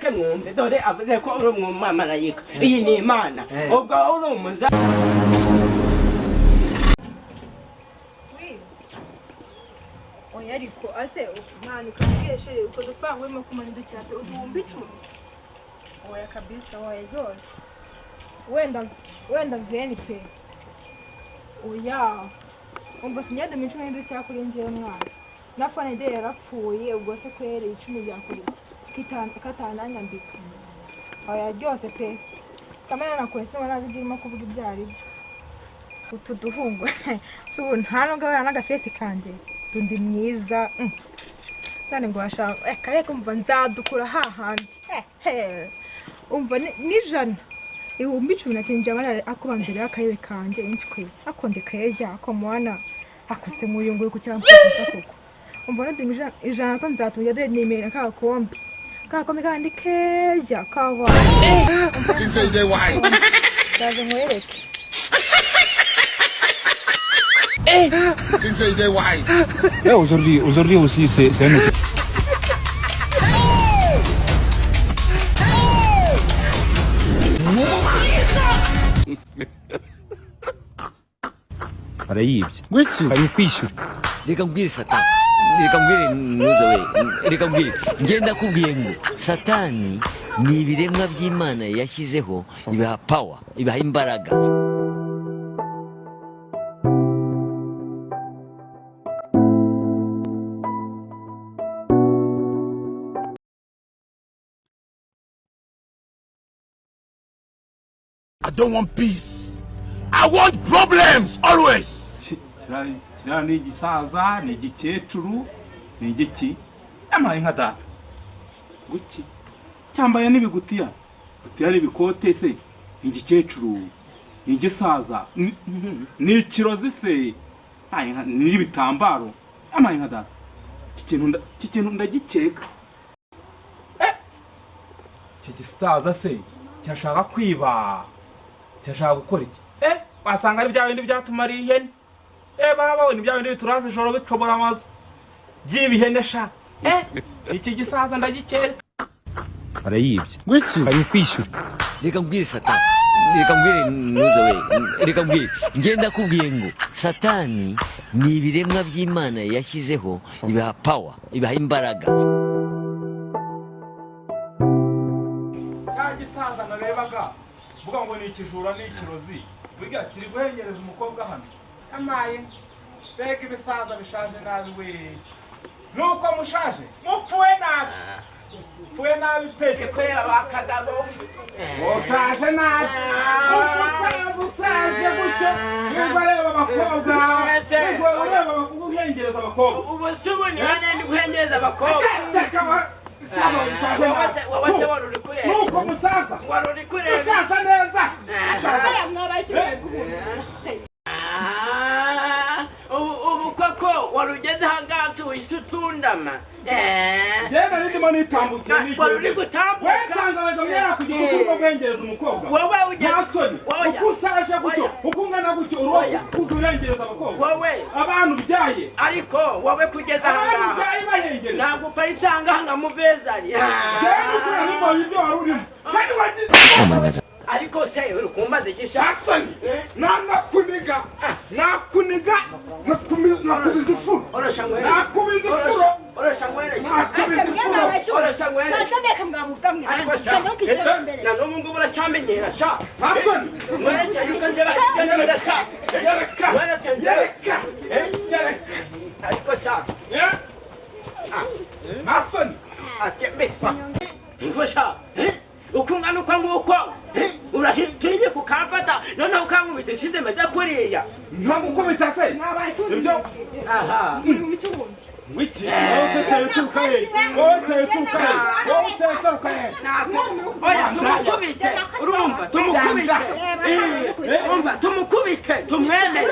Muceceke mwumve, dore avuze ko uri umumarayika, iyi ni Imana, ubwo uri umuza. Oui. Oya, ariko ase mwana ukabweshe utwo dufaranga urimo kumanidukira pe, 10,000. Oya kabisa, oya rwose. Wenda 20 pe. Oya. Umva, sinjya 10,000 n'idukira kuri njyewe mwana. Na phone de yarapfuye, ubwo se kweri 10 byakora iki? Katananyambika. Oya ryose pe. Kamana nakure sinubona nazi ibyo urimo kuvuga ibyo ari byo. Utu duhungu si ubu nta nubwo abana n'agafesi kanjye ndi mwiza, none ngo washaka kare kumva nzadukura hahandi. Eh, umva, n'ijana 10,000 na kintu jabana akubanza rero akayiwe kanjye inchwe akonde keja ako mwana akose nk'uyu nguyu ku cyangwa koko. Umva, n'uduhumbi 100 ko nzatumya dore nimera kagakombe kagakombe kandi keja kaba ndaje nkwereke. Eh, aujourd'hui aussi, c'est un autre. Arayibye. Ngwiki? Ari kwishyura. Reka mbwire Satani, reka mbwire ntuze we, reka mbwire ngenda kubwiye ngo Satani ni ibiremwa by'Imana yashyizeho, ibaha power, ibaha imbaraga. I don't want peace. I want problems always. Kiriya ni igisaza, ni igikecuru, ni igiki? Yamaye nka data guki, cyambaye n'ibigutiya gutiya n'ibikote se. Ni igikecuru, ni igisaza, ni ikirozi se? Yamaye ni ibitambaro. Yamaye nka data, iki kintu ndagikeka. Iki gisaza se kirashaka kwiba, kirashaka gukora iki? Wasanga ari bya bindi byatumariye ihene. Baba we, ni bya bindi bituraza ijoro bitobora amazu by'ibihene sha. Iki gisaza ndagikeka. Arayibye. Ngwiki? Ari kwishyura. Reka mbwire Satani, reka mbwire ntuze we, reka mbwire ngenda kubwiye ngo Satani ni ibiremwa by'Imana yashyizeho, ibaha power, ibaha imbaraga. Cya gisaza narebaga mvuga ngo ni ikijura, ni ikirozi, burya kiri guhengereza umukobwa hano. Amaye, mbega ibisaza bishaje nabi we! Nuko mushaje, mupfuye nabi, mupfuye nabi pe. Kureba ba kagabo. Ushaje nabi, umusaza ushaje gutyo nibwo areba abakobwa, nibwo ureba uhengereza abakobwa. Ubu si ubu ni hane ndi guhengereza abakobwa. Wowe se wari uri kureba? Nuko musaza. Wari uri kureba? Musaza neza. Aya mwabaye kimwe bw'umuntu. Ah, ubu koko wari ugeze ahangaha si uhise utundama? Njyewe nari ndimo nitambukira. Wari uri gutambuka. We nsanga abagabo kugira ngo urimo guhengereza umukobwa. Wowe ugeze Nta soni? Oya. Uko ushaje gutyo, Oya. uko ungana gutyo, Oya. uri uhengereza abakobwa. Wowe. Abantu ubyaye. Ariko wowe kugeza Abantu ahangaha ubyaye bahengereza. Ntabwo uparitse ahangaha nka muvezari. Njyewe nuko nari ibyo wari urimo kandi wagize. Ariko se uri kumbaza iki sha? Nta soni? Nanakuniga, nakuniga, nakubiza ifuro. Orosha nkwereke. Nakubiza ifuro. Orosha nkwereke. Nakubiza ifuro. Orosha nkwereke. Mwatondeka mwamukamwe. Ariko sha, na n'ubu ngubu uracyamenyera sha. Nta soni? Nkwereke yuko njyewe neza sha. Yereka. Nkwereke njyewe. Yereka, yereka. Ariko sha. Nta soni? Ati mbiswa niko sha, uko ungana uko nguko urahitiye kukamfata noneho ukankubita inshizi meze kuriya. Ntagukubita se? Mwabaye Ibyo Aha. muri mu cy'ubundi. Wiki wowe uteye uturuka he? Wowe uteye uturuka he? Wowe uteye uturuka he? Oya, tumukubite, urumva? Tumukubite. Umva, tumukubite, tumwemere.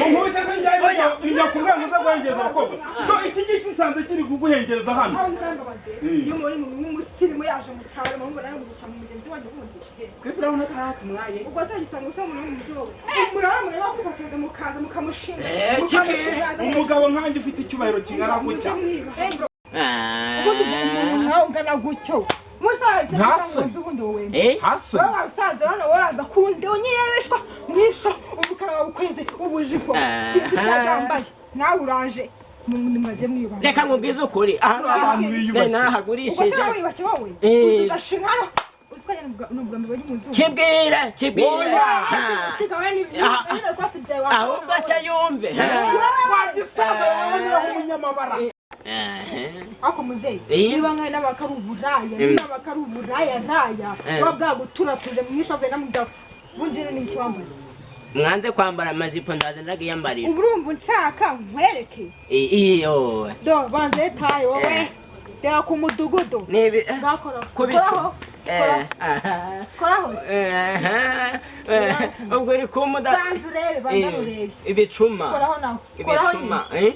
Unkubita se njyewe? Oya. Njya ku rwego uza guhengereza abakobwa so iki ngiki nsanze kiri kuguhengereza hano. Aho murambabaze. Iyo muri mu musirimu yaje mu cyaro murumva nawe mu cyaro mugenzi wanjye wundi. Twese urabona ko hatumwaye. Ubwo se usanga usa umuntu wo mu mujyi wowe. Muraba mureba kwifotoza mukaza mukamushinga. Kimwe. Umugabo nkanjye ufite icyubahiro kingana gutya. Ubundi umuntu nkawe ungana gutyo muza. Wowe Nta wasaza soni. ubundi wowe. Eh? Nta soni. Wowe wasaza none waraza kunde unyiyebeshwa mwisho umukara wawe ukweze ubujipo. Sinzi icyo yambaye. Nawe uraje. Mundi mwagiye mwibana. Reka nkubwize ukuri. Abantu biyubashye. Ubwo Narahagurishije. se nawe wibashye wowe? Eh. Ugashinga hano. Uziko nyine n'ubwa mbere ubonye umuzungu. Kibwira, kibwira. Oya. Siga we ni nyine kwatubyaye wawe. Ahubwo se yumve. Wagisaza wowe niwe umunyamabara. Ako muzeyi Eh. niba nkawe n'abakari uburaya niba abakari uburaya raya buba bwaguturatuje mwisho avuye namubyawe ubundi rero ni iki wambaye? Mwanze kwambara amajipo ndaza ndagiyambarira. Ubu urumva unshaka nkwereke? Iyo. Do banze etaye wowe reba ku mudugudu Nibi ngakora ku bicu. koraho Aha. koraho Ubwo uri kumuda. Banza urebe, banza urebe. Ibicuma. Koraho nawe, koraho Ibicuma. nyine.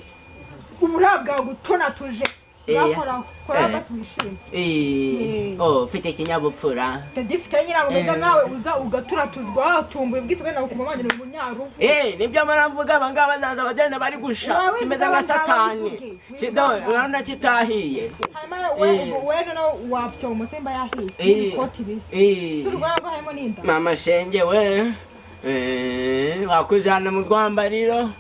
Uburaya bwagutunatuje ngakoraho koraho basi wishime. Oh, ufite ikinyabupfura. Ndagifite nyine ngo umeze nkawe uza ugaturatuzwa watumbuye ubwise wenda ku mama ni umunyaruvu. Nibyo mpora mvuga, aba ngaba bazaza bagenda bari gusha Wowe kimeze wivuga nka aba ngaba satani. wivuge, Kido wivuga. urabona kitahiye. Hanyuma we we noneho wapyomotse mba yahiye n'ikoti riri turi kubona ko harimo n'inda. Mama shenge we, wakujana mu rwambariro.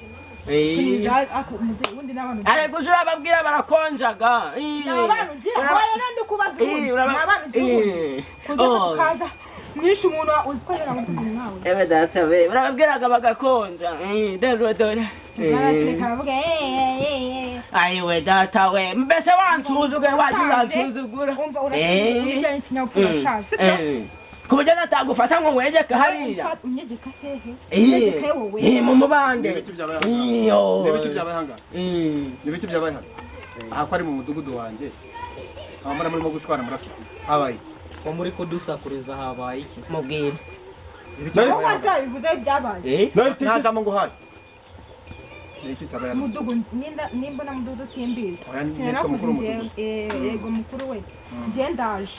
Ubundi n'abantu Ariko uzi urababwira barakonjaga. Ni abana ugira wowe nandi kubaza ubundi ni abana ugira ubundi kugeza tukaza mwishe umuntu uzi ko yari amutuye nawe. Ewe data we, urababwiraga bagakonja. Dore dore. Baraseka baravuga eh. Ayiwe data we, mbese wansuzuguye waje uransuzugura. Umva urajyana ikinyabupfura ushaje sibyo? Ku buryo natagufata ngo nkwegeke hariya. Unyegeka hehe? Unyegeka wowe? Mu mubande. N'ibiki byabaye hano? N'ibiki byabaye hano? N'ibiki byabaye hano? Aha ko ari mu mudugudu wanjye. Abamara murimo gushwana murafite. Habaye iki? Ko muri kudusakuriza habaye iki? Mubwire. Wowe wazabivuze ibyabaye. Nta jambo nguhaye. N'iki cyabaye hano? Mudugudu nimba na mudugudu simbizi. Oya, nitwa Sinanakuze mukuru njyewe. w'umudugudu. Yego mukuru we. Njye ndaje.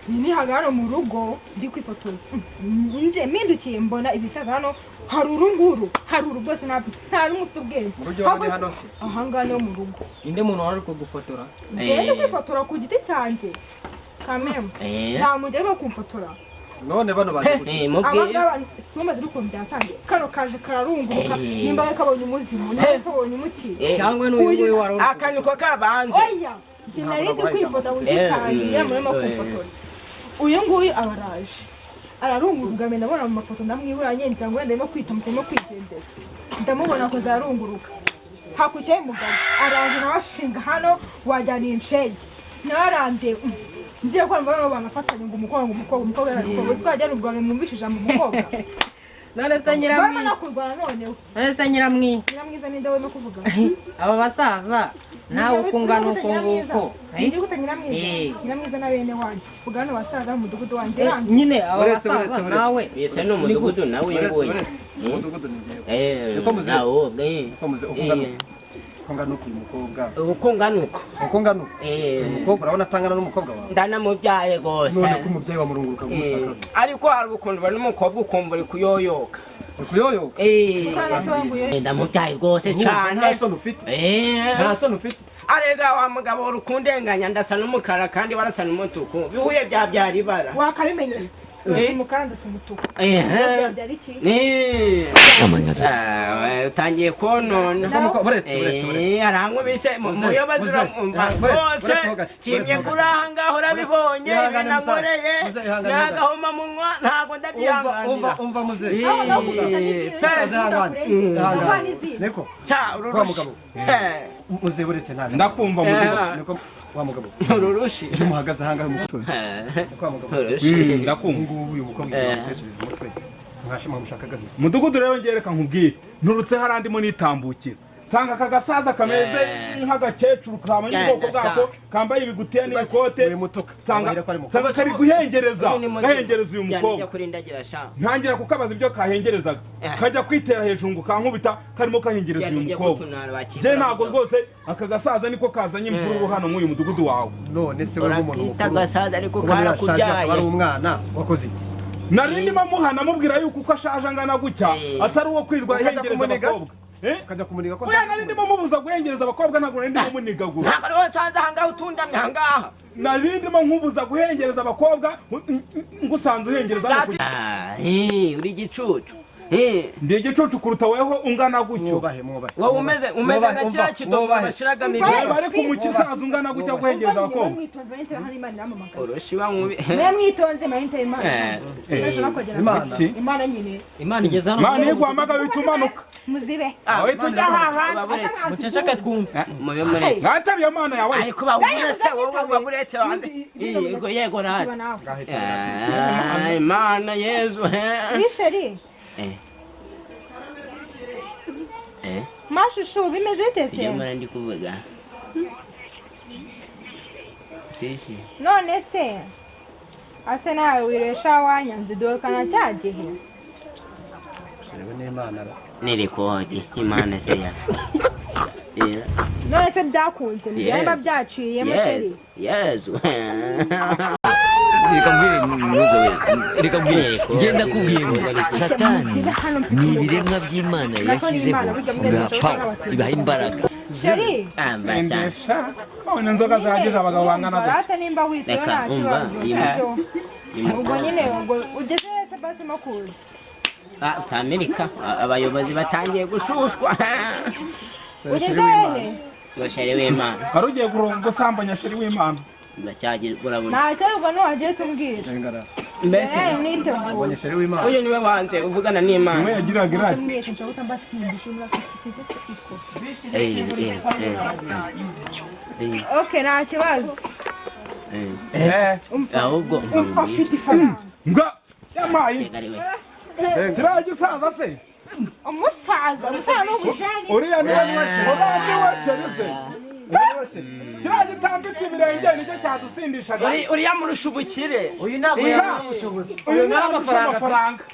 Nihaga hano mu rugo ndi kwifotoza. Nje mpindukiye mbona ibisaza hano hari urunguru hari uru rwose nta n'umwe ufite ubwenge. Mu rugo iwawe ni hano se? Aha ngaha niho mu rugo. Ninde muntu wari uri kugufotora? Ngende kwifotora ku giti cyanjye. Kameme. Nta muntu urimo kumfotora. None bano baje gute? Aba ngaba suma ziri ukuntu byatangiye. Kano kaje kararunguruka nimba kabonye umuzimu nimba kabonye umuki. Cyangwa n'uyu nguyu wari uri Akantu ko kabanje. Oya, njye nari ndi kwifotora ku giti cyanjye yamurimo kumfotora. Uyu nguyu abaraje ararunguruka ndabona mu mafoto ndamwibura ngira ngo wenda arimo kwitumutse arimo kwigendera ndamubona ko ararunguruka hakurya y'umugabo araje nawe ashinga hano wajyana inshege nawe arandeba ngiye kumva noneho banafatanye ngo umukobwa ngo umukobwa umukobwa umukobwa uzi ko wajyana ubwa mbere mwumvishe ijambo umukobwa. None se Barimo nyiramwi no kurwana noneho. None se nyiramwi Nyiramwiza ninde wema kuvuga? Aba basaza nawe uko ungana uko nguko. Ngiye guta nyiramwiza. Nyiramwiza na bene wanjye. Vuga hano basaza mu mudugudu wanjye. Nyine aba basaza nawe. Yese ni umudugudu nawe uyu nguyu. Umudugudu ni njyewe. Niko muze. Nawo. Niko muze uko ungana. Uko ungana uku uyu mukobwa. Uko ungana uko. Uko ungana uku. Uyu mukobwa urabona atangana n'umukobwa wawe. Ndanamubyaye rwose. None ko umubyeyi wamurunguruka ngo Ariko hari ukuntu ubona umukobwa ukumva uri kuyoyoka. Uri kuyoyoka? Ndamubyaye rwose cyane. Nta soni ufite. Nta soni ufite. Arega wa mugabo uri kundenganya ndasa n'umukara kandi warasa n'umutuku. Bihuye byabyara ibara. Wakabimenye. Umukara ndasa umutuku. Byabyara iki? Utangiye konona. Arankubise muyobozi uramwumva rwose. Kimye kuri aha ngaho urabibonye ibinankoreye n'agahomamunwa ntabwo ndabyihanganira. Umva muze. Ca ururushi. Muze uretse nta. Ndakumva mudugudu. Niko wa mugabo. Ururushi. Iyo muhagaze aha ngaho wa mugabo. Ndakumva. Ngubu uyu mukobwa yamutekereje umutwe. Mwamushakaga iki? Mudugudu rero ngiye reka nkubwire. Nturutse hari ndimo nitambukira. Nsanga aka gasaza kameze nk'agakecuru kamanye ubwoko bwako kambaye ibigutiya n'ibikote. Nsanga kari guhengereza gahengereza uyu mukobwa. Ntangira kukabaza ibyo kahengerezaga. Kajya kwitera hejuru ngo kankubita karimo kahengereza uyu mukobwa. Njye ntabwo rwose aka gasaza niko kazanye imvururu hano muri uyu mudugudu wawe. None se we nk'umuntu mukuru. Agasaza ariko karakubyaye. Ari umwana wakoze iki? Nari ndimo muhana mubwira yuko uko ashaje angana gutya atari uwo kwirwa ahengereza abakobwa. Ukajya kumuniga ko Oya, nari ndimo mubuza guhengereza abakobwa, ntabwo nari ndimo munigagura. Ntabwo ariho nsanze ahangaha utundamye ahangaha. Nari ndimo nkubuza guhengereza abakobwa, ngusanze uhengereza hano. Uri igicucu. Ndi igicucu kuruta weho ungana gutyo. Mwubahe, mwubahe. Wowe umeze nka kiriya kidomo bashyiragamo ibintu. Reba ariko umukisaza ungana gutya guhengereza abakobwa. Mwitonze mayinite, hano Imana iramamagaye. Urushi wa nkubi. Mwe mwitonze mayinite, Imana. Imana. Imana nyine. Imana igeze hano. Imana iyo iguhamagaye uhita umanuka. Muzibe. Uhita ujya hahandi. Muceceke twumve. Mube muretse. Mwatabiye Imana yawe. Ariko baburetse, wowe baburetse wanze. Yego, yego, rata. Imana Yezu. Wisheri. Mashushu, bimeze bite se? Ibyo mbona ndi kuvuga. Sisi. None se ase nawe wiresha wanyanze dorukana cya gihe. Ni rekodi Imana se ya. None se byakunze niba byaciyemo sheri? Yezu. Reka mbwire ntuze we, reka mbwire, ngenda kubwiye ngo Satani ni ibiremwa by'Imana yashyizeho, ibaha power, ibaha imbaraga. Sheri. Ambasha. None inzoga zihagije abagabo bangana gutya. Rata nimba wiseyo Reka, nta umva, kibazo, sibyo? Ubwo nyine ubwo ugeze se basi mo kuza. Utamerika abayobozi batangiye gushushwa. Ugeze hehe? Ngo sheri w'Imana. Wari ugiye gusambanya sheri w'Imana. Ntacyo, ubwo ntiwagiye tumbwira. Mbese Ubonye sheri w'Imana. Uyu niwe wanze uvugana n'Imana. Niwe yagiraga irari. Mwese nshobora kutambatsindisha muri Okay, nta kibazo. Ahubwo afite ifaranga. Mbwa yamaye. Kiriya gisaza se. Umusaza, umusaza n'ubujeni. Uriya niwe uriya niwe sheri se. Kiriya gitambitse ibirenge nicyo cyadusindishaga. Uriya murusha ubukire. Uyu ntabwo yabona ubushobozi. Uyu nta amafaranga.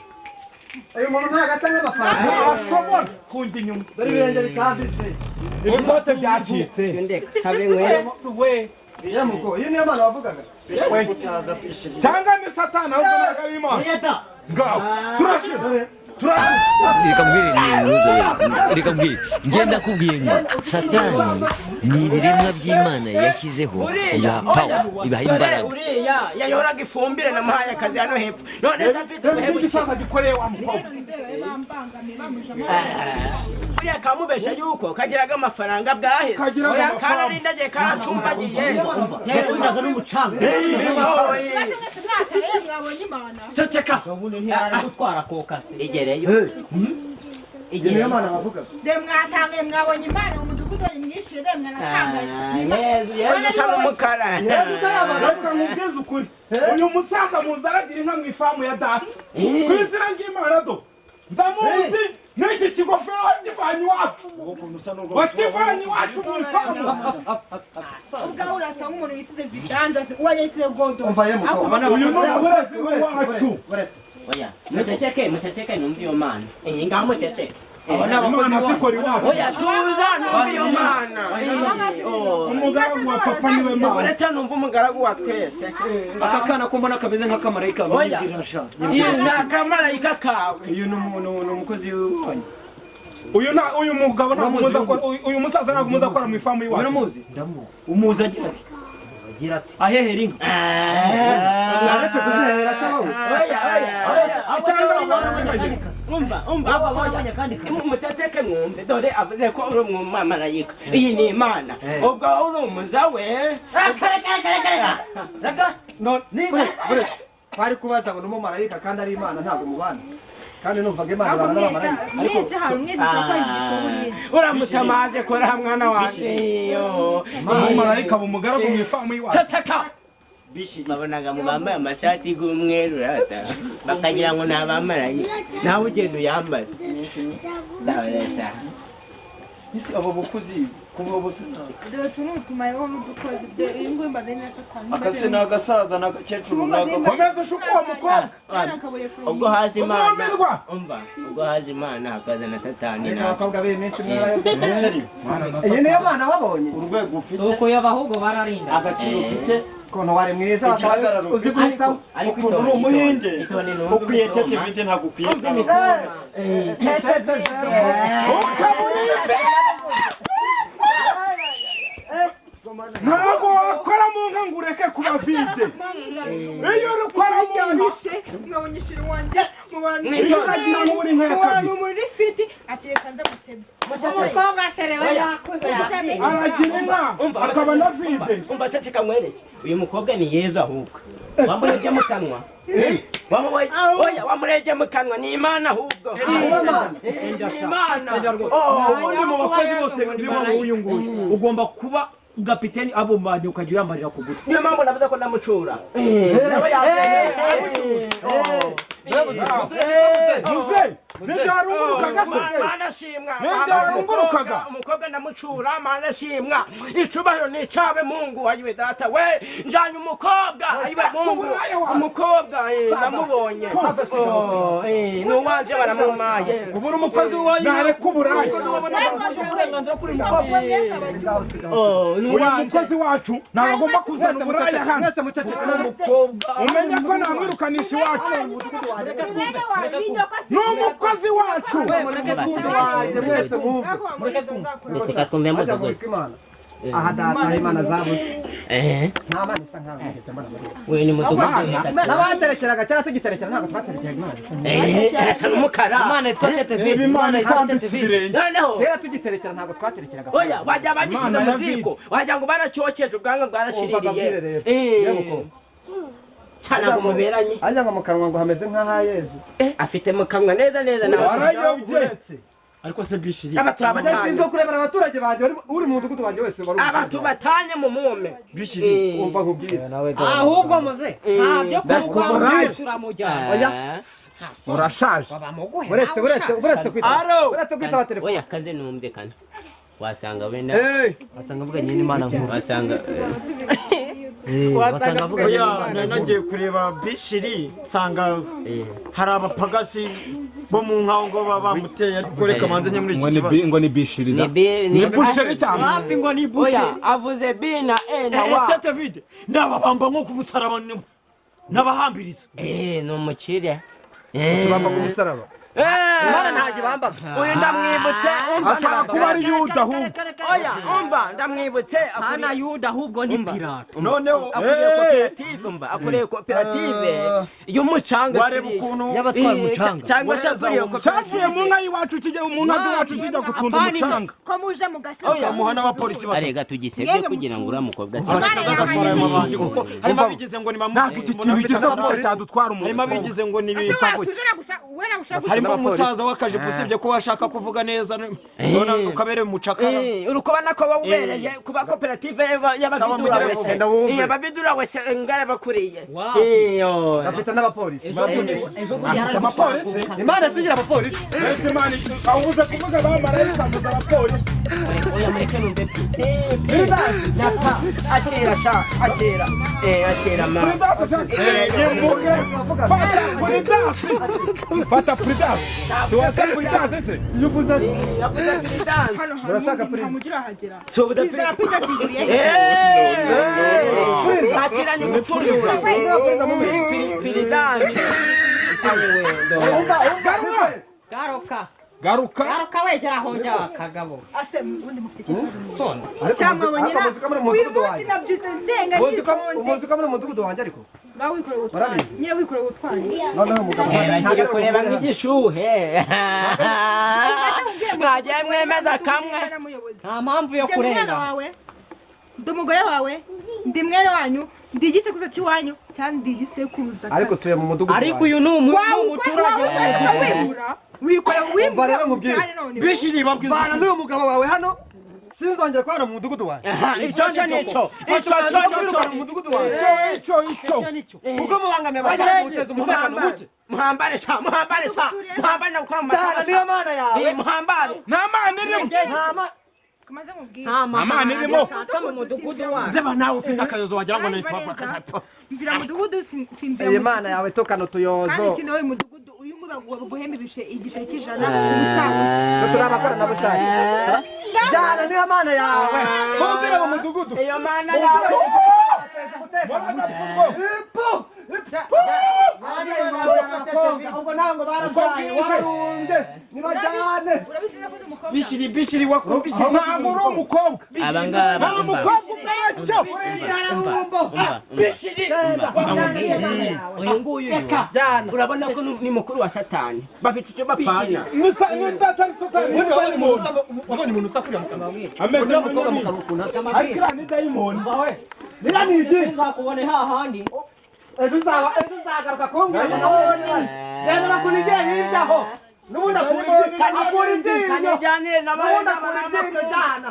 Uyu muntu ntabwo asa nk'amafaranga. Ntashobora kujya inyuma. Dore ibirenge bitambitse. Ibikote byacitse. Ndeka habe nkwe. We. Yemuko, iyi niyo Mana wavugaga. Cyangwa ni Satani, ahubwo ntabwo ari Imana. Ngaho turashize, turashize. Reka mbwire ntuze we, reka mbwire, ngenda kubwiye ngo Satani ni ibiremwa by'Imana yashyizeho, ibaha power, ibaha imbaraga. Uriya yayoraga ifumbire, namuhaye akazi hano hepfo, none se afite ubuhebuke. Igisaza gikoreye wa mukobwa. Uriya kamubesha yuko kagiraga amafaranga bwaheze. Kagiraga amafaranga. Kararindagiye, karacumbagiye. Yatundaga n'umucanga. Ceceka. Ubundi ntiyari gutwara kokasi. Igereyo. Iyi niyo Mana wavugaga. De mwatangaye, mwabonye Imana mu mudugudu wanyu mwishire, de mwanatangaye. Yezu, Yezu usa n'umukara. Yezu usa n'amara. Reka nkubwize ukuri, uyu musaza muzi aragira inka mu ifamu ya data ku izina ry'Imana. Do ndamuzi, n'iki kigofero wagivanye iwacu, wakivanye iwacu mu ifamu. Ubwawe urasa nk'umuntu wisize vidange, uwajya yisize godo. Umva yemuko. Uyu ni umukozi wacu. Uretse. Oya, muceceke, muceceke numva iyo Mana. Iyi ngaho muceceke. Imana zikora iwacu. Oya, tuza numva iyo Mana. Umugaragu wa papa niwe Mana. Uretse numva umugaragu wa twese. Aka kana ko mbona kameze nk'akamarayika. Oya. Bamubwira sha. Iyi ni akamarayika kawe. Uyu ni umukozi wanyu. Uyu na uyu mugabo ntabwo muzi akora, uyu musaza ntabwo muzi akora mu ifamu iwacu. Uramuzi? Ndamuzi. Umuzi agira ati? Agira ati. Ahehera inka. Uretse kuzihera se wowe. Oya, oya, oya. Cyangwa ari Umva, umva, oya. Muceceke mwumve, dore avuze ko uri umumarayika. Iyi ni Imana. Ubwo uri umuza we. No, uretse, uretse. Twari kubaza ngo ni umumarayika kandi ari Imana, ntabwo mubana. Kandi numvaga Imana ibana n'abamarayika. Mwese hari mwese nshobora kwigisha buriya. Uramutamaje kora mwana wanjye. Umumarayika bumugaragu mu ifamu iwacu. Ceceka. Babonaga mu bambaye amashati y'umweru rata bakagira ngo ni abamarayika, nawe ugenda uyambaye. Ndabeshya? Isi abo bakozi kuba bose nta. Dore utu ni utumayeho n'udukozi, dore iyi nguyu mbaze neza satani. Akase ni agasaza ni agakecuru ni aga. Komeza ushuke uwo mukobwa. Ubwo haje Imana. Uzumirwa. Umva, ubwo haje Imana hakaza na Satani. Ariko Natwe abakobwa b'iyi minsi mwarayo. Iyi niyo Mana wabonye. Urwego ufite. Si ukuyoba ahubwo bararinda. Agaciro ufite. Ukuntu wari mwiza uzi guhitamo. Ukuntu uri umuhinde ukwiye tete vide ntabwo ukwiye. Ntabwo wakora mu nka ngo ureke kuba vide. Iyo uri ukora mu nka mwabonyeshira wanjye mu bantu muri fiti atereka nza gusebya. Umukobwa shere we yakuze aragira inka akaba na vide. Umva se cika nkwereke uyu mukobwa ni Yezu ahubwo. Wamurebye mu kanwa. Oya wamurebye mu kanwa ni Imana ahubwo. Imana. Ubundi mu bakozi bose biba uyu nguyu ugomba kuba gapiteni abo mani ukajya uyambarira ku gutwi. Niyo mpamvu navuze ko ndamucura. Nawe yabyemeye. Muze nibyo warungurukaga se? Mana shimwa. Nibyo warungurukaga? Umukobwa ndamucura mana shimwa. Icubahiro ni icawe Mungu ayiwe data we. Njanye umukobwa ayiwe Mungu. Umukobwa ndamubonye. Nuwanje baramumaye. Kubura umukozi wanyu. Nareka uburaya. Uyu mukozi wacu ntabwo agomba kuzana uburaya hano. Umenye ko namwirukanisha iwacu. Ni umukozi wacu. Reka twumve mudugudu. Aha data Imana zabuze. Nta mana isa nkawe nigeze mbona muri iyi. We ni mudugudu. N'abaterekeraga cyangwa tugiterekera ntabwo twaterekeraga Imana isa nkawe. Arasa n'umukara. Imana yitwa Tete Vide. Imana yitwa Tete Vide. Noneho kera tugiterekera ntabwo twaterekeraga. Oya bajya bagishyize mu ziko wagira ngo baracyokeje ubwanwa bwarashiririye. Cyane ngo muberanye. Ajya ngo mu kanwa ngo hameze nk'aha Yezu. Afite mu kanwa neza neza nawe. Warayobye. Ariko se bishiri. Nshinzwe kurebera abaturage banjye uri mu mudugudu wanjye wese wari. Abantu batanye mu mume. Bishiri umva nkubwire. Ahubwo muze nta byo kumugwa turamujyana. Oya. Urashaje. Uretse uretse uretse kwita. Uretse kwita telefone. Oya kanze numve kanze. Wasanga wenda. Wasanga avuga nyine Imana nkuru. Wasanga wasanga avuga nyine Imana. Nagiye kureba bishiri nsanga hari abapagasi bo mu nkaho ngo baba bamuteye ariko reka manze nye muri iki kibazo. Ngo ni bishiri da. Ni busheri cyane. Wapi ngo ni busheri. Oya avuze B na E na W. Tete Vide nababamba nko ku musaraba nabahambiriza. Ni umukire. Tubamba ku musaraba. Imana ntabwo ibambaga. Uyu ndamwibutse umva ashaka kuba ari Yuda ahubwo. Oya umva ndamwibutse Hana Yuda ahubwo ni Pilato. Noneho akuriye koperative umva akuriye koperative y'umucanga wareba ukuntu y'abatwara umucanga cyangwa se akuriye koperative cyavuye mu nka y'iwacu kijya mu nka z'iwacu kijya gutunda umucanga. Ko muje mu gasozi. Ukamuha n'abapolisi batatu. Arega tugisebye kugira ngo uriya mukobwa harimo abigize ngo ni ntabwo iki kintu kiza cyadutwara umuntu. Harimo abigize ngo ni harimo umusaza w'akajipo usibye ko washaka kuvuga neza none ukabereye umucakara. Urukubona ko wawubereye kuba koperative y'ababidura wese. Ababidura wese ngara bakuriye. Bafite n'abapolisi. Afite abapolisi. Imana sigira abapolisi. Mbese Imana ahuze kuvuga abamarayika avuze abapolisi. Oya mureke numve. Akira sha akira. Akira ma. Fata Fridasi. Fata Fridasi. Tuwate Fridasi se. Iyo uvuze se. Hano Murashaka hari ntamugira ahagera. So Pizza pizza singuriye. Akira ni gupfundura. Fridasi. Umva umva. Garuka. Garuka. Garuka wegera aho njya kagabo. Ase ubundi mufite ikibazo. Sona. Cyangwa abonye na uyu munsi nabyutse nsenga nitonze. Muzi ko muri mudugudu wanjye ariko. Ngaho wikoreye ubutwari. Nyine wikoreye ubutwari. Noneho umugabo bagiye kureba nk'igishuhe. Mwagiye mwemeza kamwe. Nta mpamvu yo Ndi umwana kurenga. wawe. Ndi umugore wawe. Ndi mwene wanyu. Ndi igisekuruza cy'iwanyu cyangwa ndi igisekuruza. Ariko tuye mu mudugudu. Ariko uyu ni umuturage. Wimura. Wikora Umva rero wimura nkubwire. cyane none. Bishiri babwiza. Vana n'uyu mugabo wawe hano. Sinzongera kubana mu mudugudu wanjye. Icyo cyo nicyo. Icyo cyo Kwirukana mu mudugudu wanjye. Icyo icyo. Kuko mubangamiye abaturage muteza umutekano muke. Muhambare sha muhambare sha muhambare na gukora mu Cyane niyo mana yawe. Muhambare. Nta mana irimo. Nta ma Kamaze nkubwire. Nta Amana irimo. Ushaka mu mudugudu wacu. Zeba nawe ufite akayozo wagira ngo ni Uranyumva twapfa neza? kaza. Mvira mudugudu simvira Iyi mudugudu. mana yawe tukana Kandi utuyozo. ikindi wowe mudugudu uyu nguyu baguhemba igiceri cy'ijana ubusabusa. Turi abakoranabushake. Jyana niyo mana yawe. Mumvire mu mudugudu. Iyo mana yawe. Muragapfa rwose. Ipu! Ubwo ntabwo barabyaye wararumbye nibajyane. Urabizi neza ko ndi umukobwa. Bishiri, bishiri, wakumbishije. Ntabwo uri umukobwa. Aba ngaba, Nta umva. mukobwa ungana Umva, umva. Bishiri. Uyu nguyu uyu urabona ko ni mukuru wa Satani, bafite icyo bapfana. Nimba atari Satani, Ubundi nimba wabonye ari umuntu umuntu. wabonye umuntu usa kuriya mu kanwa? Ameze Uriya mukobwa mu nka kanwa ukuntu asa. ariko iriya ni dayimoni. Biriya ni igi. Nzakubone hahandi. Ejo uzaba, ejo uzagaruka kumbwira ngo nahuye n'ibibazo. Genda bakunigiye hirya aho. N'ubundi akura akura ibyinyo. Kanijyanire nabaye. N'ubundi akura ibyinyo, jyana.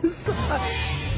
Message.